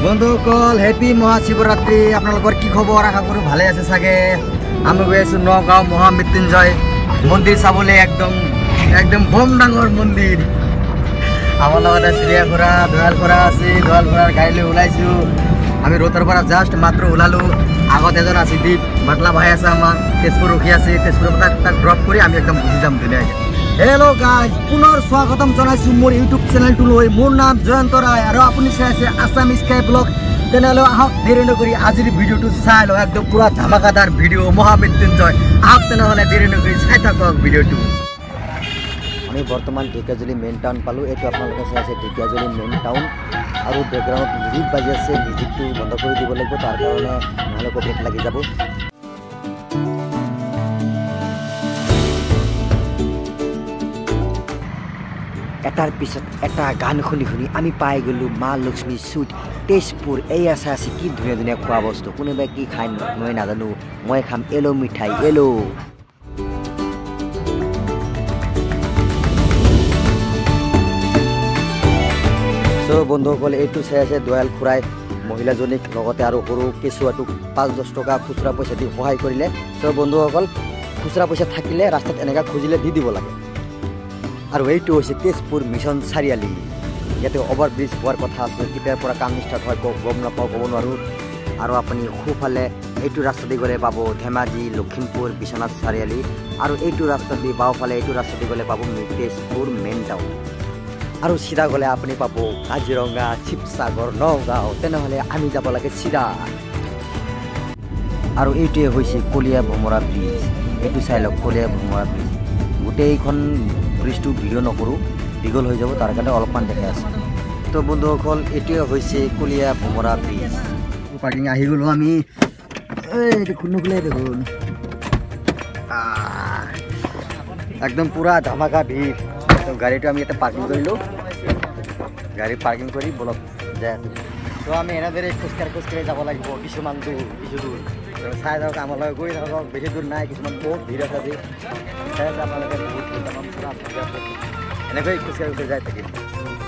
বন্ধুসকল, হেপী মহাশিৱৰাত্ৰি। আপোনালোকৰ কি খবৰ? আশা কৰোঁ ভালে আছে চাগে। আমি গৈ আছোঁ নগাঁও মহামৃত্যুঞ্জয় মন্দিৰ চাবলৈ। একদম একদম বম ডাঙৰ মন্দিৰ। আমাৰ লগতে চিৰিয়া খুৰা, দয়াল খুৰা আছে। দয়াল খুৰাৰ গাড়ী লৈ ওলাইছোঁ আমি। ৰ'দৰ পৰা জাষ্ট মাত্ৰ ওলালোঁ। আগত এজন আছে, দীপ মাতলা ভাই আছে, আমাৰ তেজপুৰ ৰখি আছে। তেজপুৰৰ পৰা তাক ড্ৰপ কৰি আমি একদম গুচি যাম ধুনীয়াকৈ। হেল্ল' গাইজ, পুনৰ স্বাগতম জনাইছোঁ মোৰ ইউটিউব চেনেলটোলৈ। মোৰ নাম জয়ন্ত ৰায় আৰু আপুনি চাই আছে আছাম স্কাই ব্লগ। তেনেহ'লে আহক, দেৰি নকৰি আজিৰ ভিডিঅ'টো চাই লওঁ। একদম পূৰা ধামাকাদাৰ ভিডিঅ' মহামৃত্যুঞ্জয়। আহক তেনেহ'লে, দেৰি নকৰি চাই থাকক ভিডিঅ'টো। আমি বৰ্তমান ঢেকীয়াজুলি মেইন টাউন পালোঁ। এইটো আপোনালোকে চাই আছে ঢেকীয়াজুলি মেইন টাউন। আৰু বেকগ্ৰাউণ্ডত মিউজিক বাজি আছে। মিউজিকটো বন্ধ কৰি দিব লাগিব, তাৰ কাৰণে, নহ'লে কপিৰাইট লাগি যাব। এটাৰ পিছত এটা গান শুনি শুনি আমি পাই গ'লোঁ মা লক্ষ্মী চুইট, তেজপুৰ। এই আছে আছে কি ধুনীয়া ধুনীয়া খোৱা বস্তু। কোনোবাই কি খায় মই নাজানো, মই খাম এলো মিঠাই এলো। চ' বন্ধুসকল, এইটো চাই আছে দয়াল খুৰাই মহিলাজনীক লগতে আৰু সৰু কেঁচুৱাটোক 5-10 টকা খুচুৰা পইচা দি সহায় কৰিলে। চ' বন্ধুসকল, খুচুৰা পইচা থাকিলে ৰাস্তাত এনেকুৱা খুজিলে দি দিব লাগে। আৰু এইটো হৈছে তেজপুৰ মিছন চাৰিআলি। ইয়াতে অভাৰ ব্ৰিজ হোৱাৰ কথা আছে। কেতিয়াৰ পৰা কাম ষ্টাৰ্ট হয় গম নাপাওঁ, ক'ব নোৱাৰোঁ। আৰু আপুনি সোঁফালে এইটো ৰাস্তা দি গ'লে পাব ধেমাজি, লখিমপুৰ, বিশ্বনাথ চাৰিআলি। আৰু এইটো ৰাস্তা দি বাওঁফালে এইটো ৰাস্তা দি গ'লে পাব তেজপুৰ মেইন টাউন। আৰু চিধা গ'লে আপুনি পাব কাজিৰঙা, শিৱসাগৰ, নগাঁও। তেনেহ'লে আমি যাব লাগে চিধা। আৰু এইটোৱে হৈছে কলীয়া ভোমোৰা ব্ৰিজ। এইটো চাই লওক, কলীয়া ভোমোৰা ব্ৰিজ। গোটেইখন ব্ৰিজটো ভিডিঅ' নকৰোঁ, দীঘল হৈ যাব, তাৰ কাৰণে অলপমান দেখাই আছে। তো বন্ধুসকল, এইটোৱে হৈছে কলীয়া ভোমোৰা ব্ৰিজ। পাৰ্কিং আহি গ'লোঁ আমি। এই দেখোন, নুখুলে দেখোন। একদম পূৰা ধামাকা ভিৰ। তো গাড়ীটো আমি ইয়াতে পাৰ্কিং কৰিলোঁ। গাড়ী পাৰ্কিং কৰি বলক যাই আছোঁ। তো আমি এনেদৰে খোজকাঢ়ি খোজকাঢ়ি যাব লাগিব কিছুমান দূৰ, কিছু দূৰ। চাই যাওক, আমাৰ লগত গৈ থাকক। বেছি দূৰ নাই, কিছুমান বহুত ভিৰ আছে আজি। চাই আছে আপোনালোকে, বহুত ভিৰ, তামাম পূৰা ভিৰ আছে। এনেকৈ খোজকাঢ়ি খোজকাঢ়ি যাই থাকিম।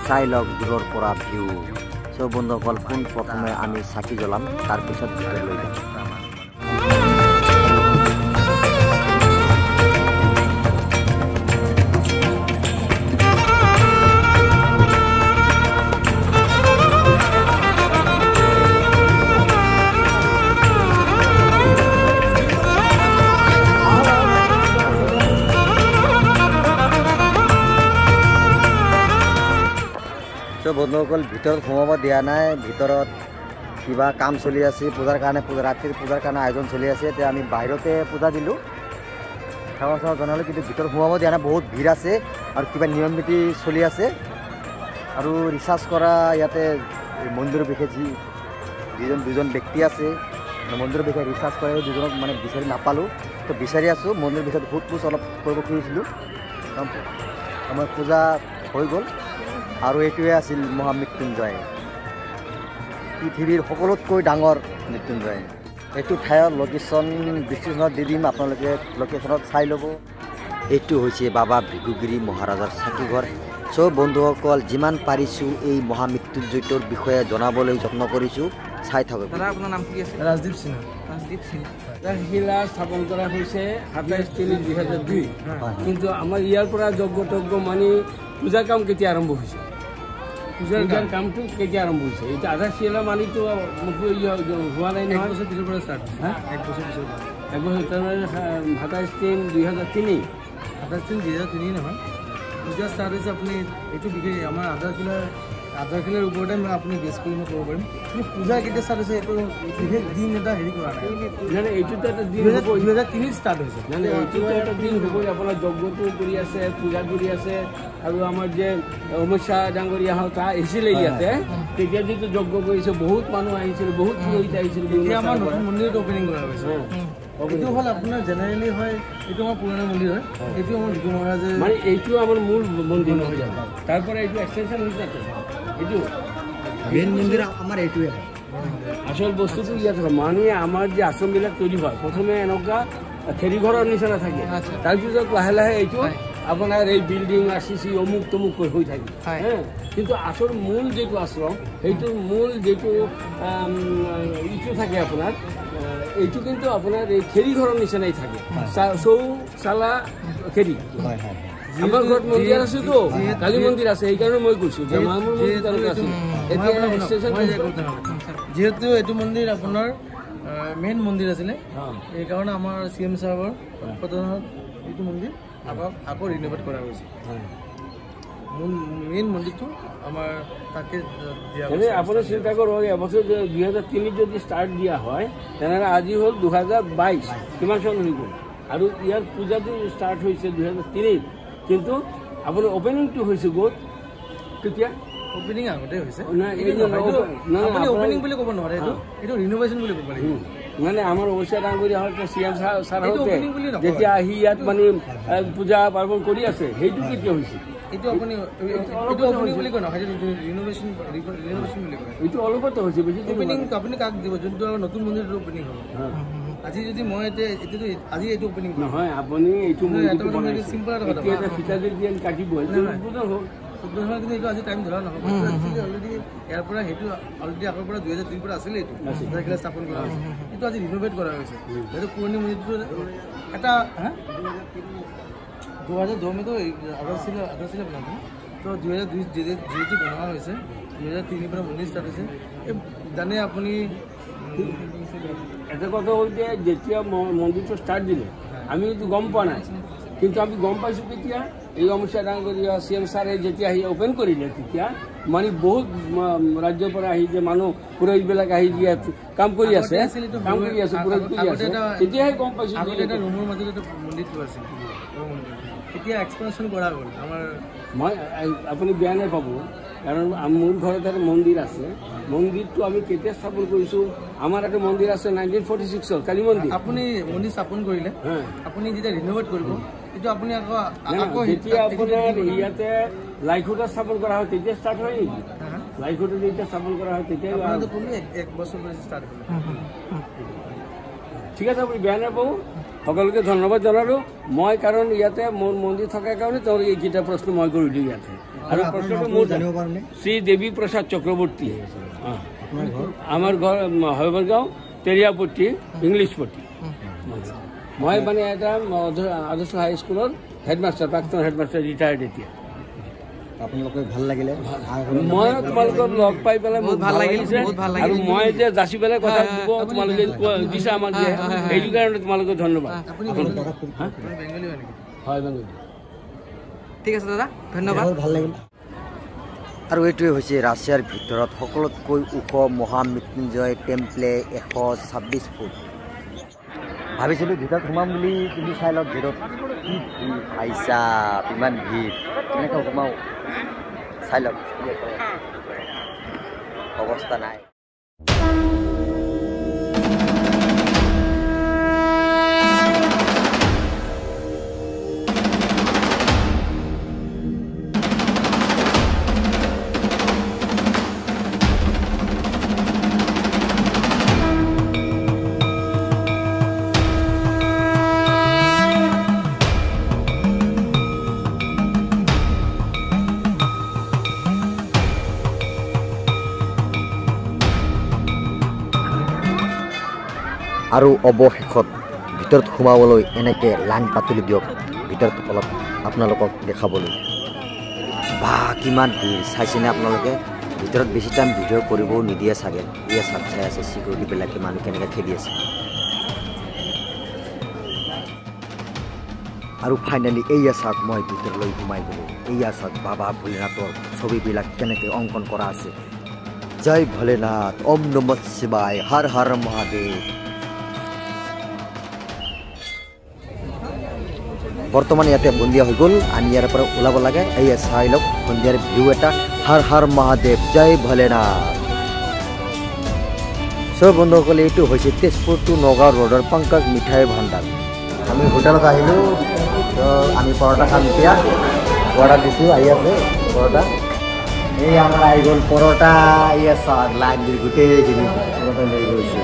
চাই লওক দূৰৰ পৰা ভিউ। চ' বন্ধুসকল, পোনপ্ৰথমে আমি চাকি জ্বলাম, তাৰপিছত ভিতৰলৈ যাম। চ' বন্ধুসকল, ভিতৰত সোমাব দিয়া নাই। ভিতৰত কিবা কাম চলি আছে পূজাৰ কাৰণে, পূজা ৰাতিৰ পূজাৰ কাৰণে আয়োজন চলি আছে। এতিয়া আমি বাহিৰতে পূজা দিলোঁ, সেৱা চেৱা জনালোঁ, কিন্তু ভিতৰত সোমাব দিয়া নাই। বহুত ভিৰ আছে আৰু কিবা নিয়ম নীতি চলি আছে। আৰু ৰিচাৰ্জ কৰা ইয়াতে মন্দিৰৰ বিষয়ে যি যিজন দুজন ব্যক্তি আছে, মন্দিৰৰ বিষয়ে ৰিচাৰ্জ কৰে, সেই দুজনক মানে বিচাৰি নাপালোঁ। তো বিচাৰি আছোঁ, মন্দিৰৰ বিষয়ে সোধ পোছ অলপ কৰিব খুজিছিলোঁ। আমাৰ পূজা হৈ গ'ল। আৰু এইটোৱে আছিল মহামৃত্যুঞ্জয়, পৃথিৱীৰ সকলোতকৈ ডাঙৰ মৃত্যুঞ্জয়। এইটো ঠাইৰ লোকেশ্যন ডিছক্ৰিপশ্যনত দি দিম, আপোনালোকে লোকেশ্যনত চাই ল'ব। এইটো হৈছে বাবা ভৃগুগিৰি মহাৰাজৰ চাকিঘৰ। চ' বন্ধুসকল, যিমান পাৰিছোঁ এই মহামৃত্যুঞ্জয়টোৰ বিষয়ে জনাবলৈ যত্ন কৰিছোঁ। চাই থাকক। দাদা, আপোনাৰ নাম কি আছিল? ৰাজদীপ সিনহা। ৰাজদীপ সিনহা। শিলা স্থাপন কৰা হৈছে 27/3/2002। কিন্তু আমাৰ ইয়াৰ পৰা যজ্ঞ তজ্ঞ মানি পূজাৰ কাম কেতিয়া আৰম্ভ হৈছে? পূজাৰ পূজাৰ কামটো কেতিয়া আৰম্ভ হৈছে? এতিয়া আধা শিলা মানিতো হোৱা নাই এক নহয়। বছৰ পিছৰ পৰা ষ্টাৰ্ট হৈছে। হা? এক বছৰ পিছৰ পৰা। এক বছৰ, তাৰমানে 27/3/2003। 27/3/2003 নহয়, পূজা ষ্টাৰ্ট হৈছে। আপুনি এইটো বিশেষ আমাৰ আধাৰশিলাৰ ওপৰতে মই আপুনি বেছ কৰি মই ক'ব পাৰিম। কিন্তু পূজা কেতিয়া ষ্টাৰ্ট হৈছে এইটো বিশেষ দিন এটা হেৰি কৰা নাই। নাই নাই, এইটোতো এটা দিন হ'ব। 2003ত ষ্টাৰ্ট হৈছে। নাই নাই, এইটোতো এটা দিন হ'বই। আপোনাৰ যজ্ঞটো কৰি আছে, পূজা কৰি আছে। আৰু আমাৰ যে অমিত শ্বাহ ডাঙৰীয়া হওক, তা আহিছিলে ইয়াতে, তেতিয়া যিটো যজ্ঞ কৰিছে, বহুত মানুহ আহিছিল, বহুত পুৰোহিত আহিছিল। এতিয়া আমাৰ নতুন মন্দিৰটো অপেনিং কৰা হৈছে। এইটো হ'ল আপোনাৰ জেনেৰেলি হয়, এইটো আমাৰ পুৰণা মন্দিৰ হয়। এইটো আমাৰ ভিকু মহাৰাজে মানে এইটো আমাৰ মূল মন্দিৰ নহয় জানো? তাৰ পৰা এইটো এক্সটেনশ্যন হৈছে। এইটো মেইন মন্দিৰ আমাৰ এইটোৱে হয়। আচল বস্তুটো ইয়াত হয়। মানে আমাৰ যে আশ্ৰমবিলাক তৈৰি হয়, প্ৰথমে এনেকুৱা খেৰী ঘৰৰ নিচিনা থাকে, তাৰপিছত লাহে লাহে এইটো আপোনাৰ এই বিল্ডিং আৰ চি চি অমুক তমুক হৈ থাকে। কিন্তু আচল মূল যিটো আশ্ৰম, সেইটোৰ মূল যিটো ইটো থাকে আপোনাৰ, এইটো কিন্তু আপোনাৰ এই খেৰী ঘৰৰ নিচিনাই থাকে, চৌ চালা খেৰী। আমাৰ ঘৰত মন্দিৰ আছেতো, কালী মন্দিৰ আছে, সেইকাৰণে মই কৈছোঁ যে মোৰ মন্দিৰ তেনেকুৱা আছিল। এতিয়া যিহেতু এইটো মন্দিৰ আপোনাৰ মেইন মন্দিৰ আছিলে, সেইকাৰণে আমাৰ চি এম চাহাবৰ তত্বাৱধানত এইটো মন্দিৰ আকৌ ৰিন'ভেট কৰা হৈছে। মূল মেইন মন্দিৰটো আমাৰ তাকে দিয়া। আপুনি চিন্তা কৰক, এবছৰ 2003 যদি ষ্টাৰ্ট দিয়া হয়, তেনেহ'লে আজি হ'ল 2022, কিমান চন হৈ গ'ল। আৰু ইয়াৰ পূজাটো ষ্টাৰ্ট হৈছে 2003, কিন্তু আপোনাৰ অ'পেনিংটো হৈছে গ'ত কেতিয়া? অ'পেনিং আগতে হৈছে। অ'পেনিং বুলি ক'ব নোৱাৰে, এইটো ৰিন'ভেশ্যন বুলি ক'ব লাগিব। মানে আমাৰ অৱশ্যে ডাঙৰীয়া হওঁতে চি এম ছাৰ হওঁতে যেতিয়া আহি ইয়াত মানে পূজা পাৰ্বণ কৰি আছে, সেইটো কেতিয়া হৈছে? এইটো আপুনি এইটো অ'পেনিং বুলি কয় নহয়, সেইটো ৰিন'ভেশ্যন বুলি কয়। এইটো অলপতে হৈছে, বেছি অ'পেনিং আপুনি কাক দিব? যোনটো নতুন মন্দিৰটো অ'পেনিং হ'ব আজি, যদি মই এতিয়া এতিয়াতো আজি এইটো অ'পেনিং নহয়, আপুনি এইটো চিম্পল এটা ফিটা যদি কাটিব হ'ল উদ্বোধন, কিন্তু এইটো আজি টাইম ধৰা নহ'ব। অলৰেডি ইয়াৰ পৰা সেইটো অলৰেডি আগৰ পৰা 2002 পৰা আছিলে, এইটো আধাৰশিলা স্থাপন কৰা হৈছে, এইটো আজি ৰিন'ভেট কৰা হৈছে। সেইটো পুৰণি মন্দিৰটো এটা 2002 মতো আধাৰশিলা বনাব, তো 2002 যিহেতু বনোৱা হৈছে, 2003 পৰা মন্দিৰ ষ্টাৰ্ট হৈছে। এই জানে আপুনি এটা কথা হ'ল যে যেতিয়া মন্দিৰটো ষ্টাৰ্ট দিলে আমি কিন্তু গম পোৱা নাই, কিন্তু আমি গম পাইছোঁ কেতিয়া এই অমিত ডাঙৰীয়া চি এম ছাৰে যেতিয়া আহি অ'পেন কৰিলে, তেতিয়া মানে বহুত ৰাজ্যৰ পৰা আহি যে মানুহ পুৰোহিতবিলাক আহি ইয়াত কাম কৰি আছে, পুৰোহিত কৰি আছে, তেতিয়াহে গম পাইছোঁ। আগতে এটা ৰুমৰ মাজত এটা মন্দিৰটো আছিল, এতিয়া এক্সপেনশ্যন কৰা গ'ল আমাৰ। মই আপুনি বেয়া নাপাব, কাৰণ মোৰ ঘৰত এটা মন্দিৰ আছে, মন্দিৰটো আমি কেতিয়া স্থাপন কৰিছোঁ? আমাৰ এটা মন্দিৰ আছে 1946 কালী মন্দিৰ। আপুনি মন্দিৰ স্থাপন কৰিলে, আপুনি যেতিয়া ৰিন'ভেট কৰিব, এইটো আপুনি আকৌ যেতিয়া আপোনাৰ ইয়াতে লাইখুঁটা স্থাপন কৰা হয় তেতিয়া ষ্টাৰ্ট হয় নেকি? লাইখুঁটা যেতিয়া স্থাপন কৰা হয় তেতিয়া এক বছৰ ষ্টাৰ্ট হ'ল। ঠিক আছে, আপুনি বেয়া নাপাব, সকলোকে ধন্যবাদ জনালোঁ মই, কাৰণ ইয়াতে মোৰ মন্দিৰ থকাৰ কাৰণে তেওঁলোকে এইকেইটা প্ৰশ্ন মই কৰিলোঁ ইয়াতে। আৰু প্ৰশ্নটো মোৰ শ্ৰী দেৱী প্ৰসাদ চক্ৰৱৰ্তী, আমাৰ ঘৰ হয়বৰগাঁও তেৰিয়াপট্টি, ইংলিছপট্টি। মই মানে এটা আদৰ্শ হাইস্কুলৰ হেডমাষ্টাৰ, প্ৰাক্তন হেডমাষ্টাৰ, ৰিটায়াৰ্ড এতিয়া। আপোনালোকে ভাল লাগিলে, মই তোমালোকক লগ পাই পেলাই বহুত ভাল লাগিছে, আৰু মই যে যাচি পেলাই কথা দিব তোমালোকে দিছা আমাক, যে সেইটো কাৰণে তোমালোকে ধন্যবাদ। হয়, বেংগলী। ঠিক আছে দাদা, ধন্যবাদ, ভাল লাগিল। আৰু এইটোৱে হৈছে ৰাছিয়াৰ ভিতৰত সকলোতকৈ ওখ মহামৃত্যুঞ্জয় টেম্পলে, 126 ফুট। ভাবিছিলোঁ ভিতৰত সোমাম বুলি, কিন্তু চাই লওক ভিতৰত কি ভিৰ, ভাই চাপ ইমান ভিৰ, কেনেকৈ সোমাওঁ চাই লওক, অৱস্থা নাই। আৰু অৱশেষত ভিতৰত সোমাবলৈ এনেকৈ লাইন পাতিলোঁ দিয়ক, ভিতৰত অলপ আপোনালোকক দেখাবলৈ। বা কিমান ভিৰ চাইছেনে আপোনালোকে? ভিতৰত বেছি টাইম ভিডিঅ' কৰিবও নিদিয়ে চাগে। এয়া চাব চাই আছে চিকিউৰিটিবিলাকে মানুহ কেনেকৈ খেদি আছে। আৰু ফাইনেলি এইয়া চাওক, মই ভিতৰলৈ সোমাই গ'লোঁ। এইয়া চাওক বাবা ভোলেনাথৰ ছবিবিলাক কেনেকৈ অংকন কৰা আছে। জয় ভোলেনাথ, ওম নমঃ শিৱায়, হৰ হৰ মহাদেৱ। বৰ্তমান ইয়াতে সন্ধিয়া হৈ গ'ল, আমি ইয়াৰ পৰা ওলাব লাগে। এইয়া চাই লওক সন্ধিয়াৰ ভিউ এটা। হৰ হৰ মহাদেৱ, জয় ভোলেনাথ। চ' বন্ধুসকল, এইটো হৈছে তেজপুৰ টু নগাঁও ৰোডৰ পংকজ মিঠাই ভাণ্ডাৰ। আমি হোটেলত আহিলোঁ, তো আমি পৰঠা খাম এতিয়া। অৰ্ডাৰ দিছোঁ, আহি আছে পৰঠা। এই আমাৰ আহি গ'ল পৰঠা। এইয়া চাওক লাইন দি গোটেইখিনি পৰঠা লৈ গৈছে।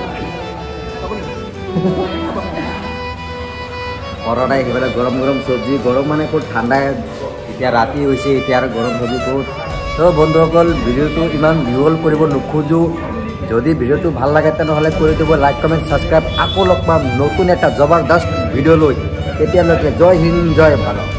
পৰঠাই, সেইফালে গৰম গৰম চব্জি। গৰম মানে ক'ত, ঠাণ্ডাই এতিয়া ৰাতি হৈছে, এতিয়া আৰু গৰম চব্জি ক'ত। ত' বন্ধুসকল, ভিডিঅ'টো ইমান দীঘল কৰিব নোখোজোঁ। যদি ভিডিঅ'টো ভাল লাগে তেনেহ'লে কৰি দিব লাইক, কমেণ্ট, ছাবস্ক্ৰাইব। আকৌ লগ পাম নতুন এটা জবৰদস্ত ভিডিঅ' লৈ। তেতিয়ালৈকে জয় হিন্দ, জয় ভাৰত।